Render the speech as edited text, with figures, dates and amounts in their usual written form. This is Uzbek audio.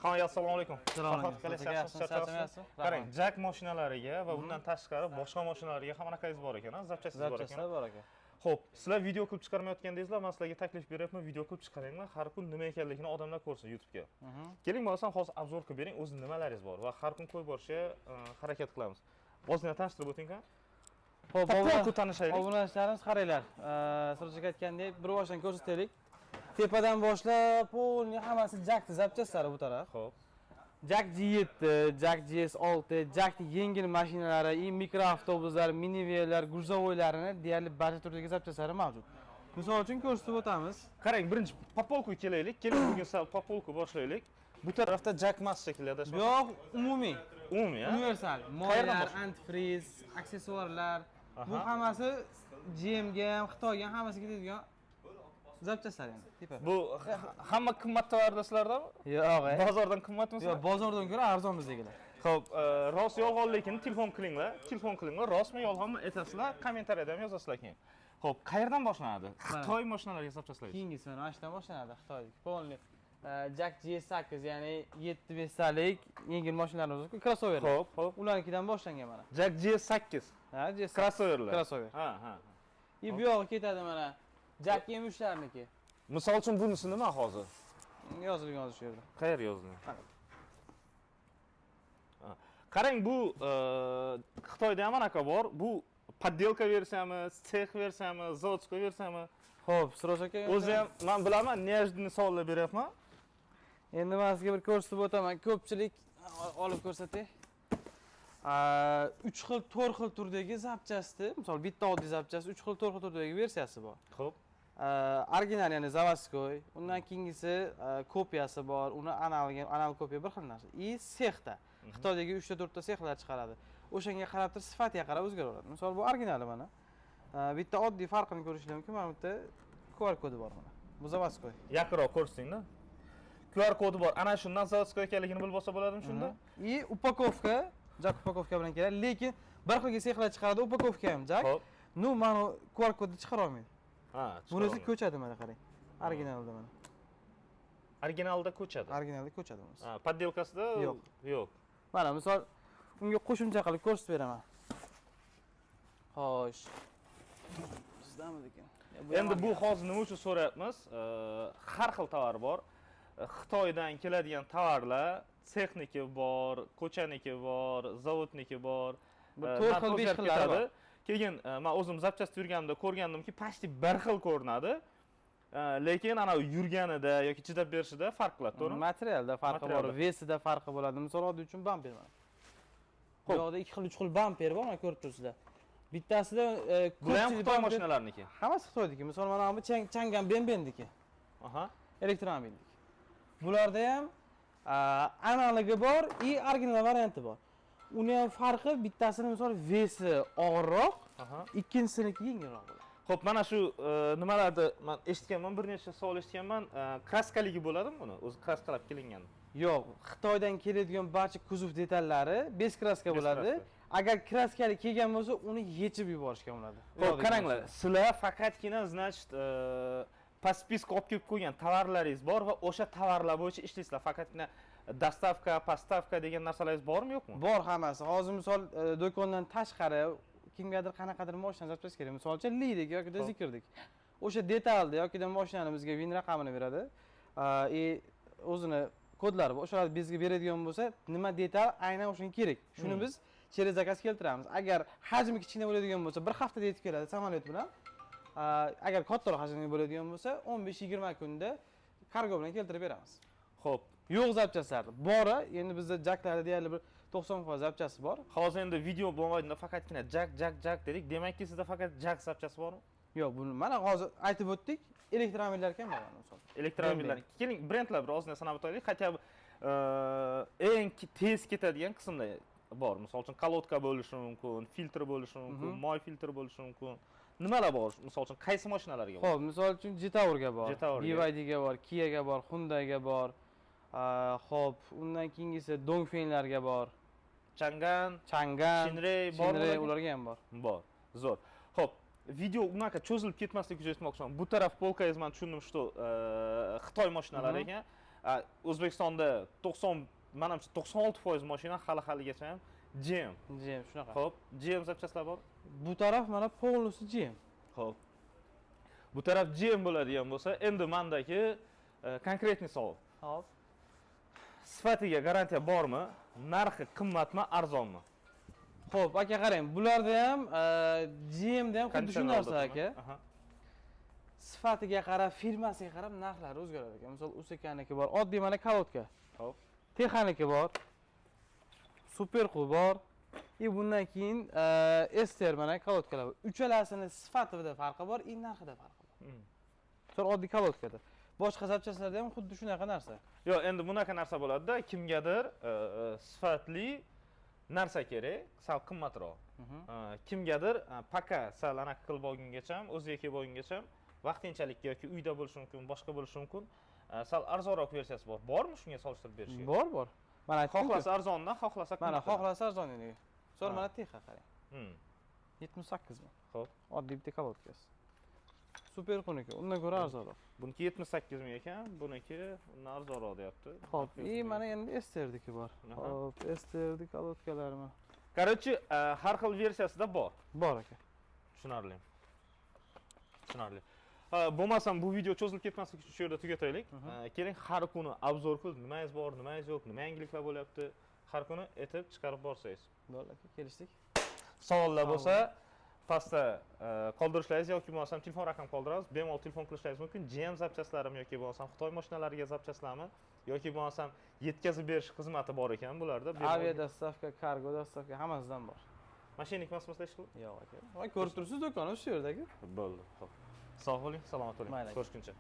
Hammaga assalomu alaykum. Assalomu alaykum. Farhod, qalaysiz? Yaxshimisiz? Yaxshimisiz? Charchamayapsizmi? Qarang, Rahmat. JAC mashinalariga va undan tashqari boshqa mashinalarga ham anaqangiz bor ekan, a? Запчасть ingiz bor ekan. Запчасть lar bor aka. Xo'p, sizlar video qilib chiqarmayotgandingizlar, men sizlarga taklif beryapman, video qilib chiqaringlar, har kun nima ekanligini odamlar ko'rsin YouTube'ga. Keling, bo'lmasam hozir обзор qilib bering, o'zi nimalaringiz bor va har kun qo'yib borishga harakat qilamiz. Ozgina tanishtirib o'ting. Xo'p, По полку tanishaylik. Obunachilarimiz, qaranglar. Siroj aka aytgandek, bir boshdan ko'rsataylik. Tepadan boshlab, полный hammasi JAC запчасть lari bu taraf. JAC G7, JAC GS6, JAC yengil mashinalari, и mikroavtobuslar, minivanlar, грузовой larini deyarli barcha turdagi запчасть lari mavjud. Misol uchun ko'rsatib o'tamiz. Qarang, birinchi по полку kelaylik. Keling, bugun sal по полку boshlaylik. Bu tarafda JAC mas shekilli, Bu adashmasam. yoq umumiy, Umumiy, a? Universal. Qayerdan Moylar, boshlaymiz? Antifriz, aksessuarlar. Bu hammasi GMga ham, Xitoyga ham, hammasiga ketadigan запчасть lar endi. Tepa. Bu hamma qimmat tovarlar sizlardami? Yo'q, e. Bozordan qimmatmi? Yo'q, bozordan ko'ra arzon bizdagilar. Xo'p, rost yolg'onligini telefon qilinglar. Telefon qilinglar, rostmi yolg'onmi aytasizlar, kommentariyada ham yozasizlar keyin. Xo'p, qayerdan boshlanadi? Xitoy mashinalariga запчасть lar. Keyingisi mana shudan boshlanadi, Xitoylik. Полный JAC GS8, ya'ni 7 местalik yengil mashinalarimiz, crossover. Xo'p, xo'p. Ularnikidan boshlangan mana. JAC GS8 Ha, GS8. Crossoverlar. Crossover. Ha. И bu yog'i ketadi mana JAC M3larniki. Misol uchun bunisi nima hozir? Yozilgan hozir shu yerda. Qayerga yozilgan? Ha. Qarang, bu Xitoyda ham anaqa bor. Bu подделка versiyami, sex versiyami, заводской versiyami? Xo'p, Siroj aka. O'zi ham men bilaman, неожиданный savollar beryapman. Endi men sizga bir ko'rsatib o'taman. Ko'pchilik olib ko'rsatay. 3 xil, 4 xil turdagi запчасть i, misol bitta oddiy запчасть 3 xil, 4 xil turdagi versiyasi bor. Original, ya'ni заводской, undan keyingisi kopiyasi bor, uni analogi, analog kopiya bir xil narsa. И sexda Xitoydagi uchta, to'rtta sexlar chiqaradi, o'shanga qarab turib, sifatiga qarab o'zgaraveradi. Misol, bu originali mana. Bitta oddiy farqini ko'rishinglar mumkin, mana bu yerda QR kodi bor, mana bu заводской. Yaqinroq ko'rsatingda. QR kodi bor. Ana shundan заводской ekanligini bilib olsa bo'ladimi shunda? И упаковка JAC упаковка bilan keladi, lekin bir xilga sexlar chiqaradi, упаковка ham JAC. Ну, mana QR kodni chiqara olmaydi. Ha, Bunisi chiqara. Ko'chadi, mana qarang, originalda mana. Originalda ko'chadi. Originalda ko'chadi bunisi. Ha, подделка sida Yo'q. Yo'q. Mana misol unga qo'shimcha qilib ko'rsatib beraman. Xo'sh. Bizdamidikin? Endi bu hozir nima uchun so'rayapmiz? Har xil tovar bor. Xitoydan keladigan tovarlar sexniki bor, ko'chaniki bor, zavodniki bor. Bir to'rt xil, Narxi besh o'zgarib xillari ketadi. bor. Keyin men o'zim запчасть yurganimda ko'rgandimki, почти bir xil ko'rinadi. Lekin ana yurganida yoki chidab berishida farq qiladi, to'g'rimi? Materialda farqi bor, Materialda. вес ida farqi bo'ladi. Misol oddiy uchun bamper mana. Bu yoqda ikki xil, uch xil bamper bor, mana ko'rib turibsizlar. Bittasida Bular ham ko'pchilik Xitoy mashinalarniki. Hammasi Xitoyniki. Misol mana bu Changan Benbendiki. Elektromobilniki. Bularda ham analogi bor и original varianti bor. Uni ham farqi, bittasini misol вес i og'irroq, ikkinchisiniki yengilroq bo'ladi. Xo'p, mana shu nimalarni man eshitganman, bir necha savol eshitganman. Краска ligi bo'ladimi buni? O'zi краска lab kelingan. Yo'q, Xitoydan keladigan barcha kuzov detallari без краска Без bo'ladi. краска. Agar краска li kelgan bo'lsa, uni yechib yuborishgan bo'ladi. Xo'p, qaranglar, sizlar faqatgina, значит, по списку olib kelib qo'ygan tovarlaringiz bor va o'sha tovarlar bo'yicha ishlaysizlar. Faqatgina доставка, поставка degan narsalaringiz bormi, yo'qmi? Bor hammasi. Hozir misol do'kondan tashqari kimgadir qanaqadir moshina запчасть kerak. Misol uchun Lidik yoki Zeekrdik. O'sha detalni yoki mashinani bizga VIN raqamini beradi. И o'zini kodlari bor. O'shalarni bizga beradigan bo'lsa, nima detal aynan o'shanga kerak. Shuni biz через заказ keltiramiz. Agar hajmi kichkina bo'ladigan bo'lsa, bir haftada yetib keladi samolyot bilan. Agar kattaroq hajmli bo'ladigan bo'lsa, 15-20 kunda kargo bilan keltirib beramiz. Yo'q запчасть lar. Bori, endi bizda JAClarda deyarli bir 90% запчасть i bor. Hozir endi video bo'lmaydi, faqatgina JAC, JAC, JAC dedik. Demakki, sizda faqat JAC запчасть i bormi? Yo'q, buni mana hozir aytib o'tdik, elektromobillar ham bor misol. Elektromobillar. Keling, brendlar bir ozgina sanab o'taylik. Хотя бы eng tez ketadigan qismda bor. Misol uchun колодка bo'lishi mumkin, filtr bo'lishi mumkin, moy filtri bo'lishi mumkin. Nimalar bor? Misol uchun qaysi mashinalarga bor? Xo'p, misol uchun Jetourga bor, Jetourga. BYDga bor, Kiaga bor, Hyundaiga bor. Xo'p, undan keyingisi Dongfenglarga bor. Changan, Changan, Shinray bormi Shinray ularga? Ularga ham bor. Bor. Zo'r. Xo'p, video unaqa cho'zilib ketmasligi uchun aytmoqchiman. Bu taraf полка ngiz, man tushundim, что Xitoy mashinalari ekan. O'zbekistonda 90, manimcha, 96% mashina hali haligacha ham GM. GM, shunaqa. Xo'p, GM запчасть lar bor. Bu taraf mana полностью GM. Xo'p. Bu taraf GM bo'ladigan bo'lsa, endi mandagi конкретный savol. Hop. Sifatiga garantiya bormi? Narxi qimmatmi, arzonmi? Xo'p, aka, qarang, bularda ham, GMda ham xuddi shu Konditsioner narsa, oldi. aka. Sifatiga qarab, firmasiga qarab narxlari o'zgaradi ekan. Misol, Usekaniki bor, oddiy mana колодка. Texaniki bor. Superqu bor. И bundan keyin Ester mana колодка lar bor. Uchalasini sifatida farqi bor, и narxida farqi bor. Misol, oddiy колодка da. Boshqa запчасть larda ham xuddi shunaqa narsa. Yo'q, endi bunaqa narsa bo'ladida, kimgadir sifatli narsa kerak, sal qimmatroq. Kimgadir пока sal anaqa qilib olgungacha, o'ziga kelib olgungacha vaqtinchalik yoki uyda bo'lishi mumkin, boshqa bo'lishi mumkin. Sal arzonroq versiyasi bor. Bormi shunga solishtirib berishga? Bor, bor. Mana aytdim-ku. Xohlasa arzondan, xohlasa Mana qimmatdan. xohlasa arzon endi. Misol, mana Texa, qarang. 78 ming. Oddiy bitta колодка si. Super quniki, undan ko'ra arzonroq. Buniki 78 ming ekan, buniki undan arzonroq deyapti. Xo'p, и mana endi Esterdiki bor. Xo'p, Esterdi колодка lari mana. Короче, har xil versiyasida bor. Bor, aka. Tushunarli. Tushunarli. Ha, bo'lmasam bu video cho'zilib ketmasligi uchun shu yerda tugataylik. Keling, har kuni обзор qilib, nimangiz bor, nimangiz yo'q, nima yangiliklar bo'lyapti, har kuni aytib chiqarib borsangiz. Bo'ldi, aka, kelishdik. Savollar Savol. bo'lsa, pastda qoldirishlaringiz yoki bo'lmasam telefon raqam qoldiramiz. Bemalol telefon qilishlaringiz mumkin. GM запчасть larimi yoki bo'lmasam Xitoy mashinalariga запчасть larmi yoki bo'lmasam yetkazib berish xizmati bor ekan bularda. Авиа доставка, карго доставка hammasidan bor. Мошенник emasmisizlar ish qilib? Yo'q, aka. Voy, ko'rib turibsiz, do'konimiz shu yerda, aka. Bo'ldi. Xo'p. Sog' bo'ling, salomat bo'ling. Mayli, aka. Ko'rishguncha.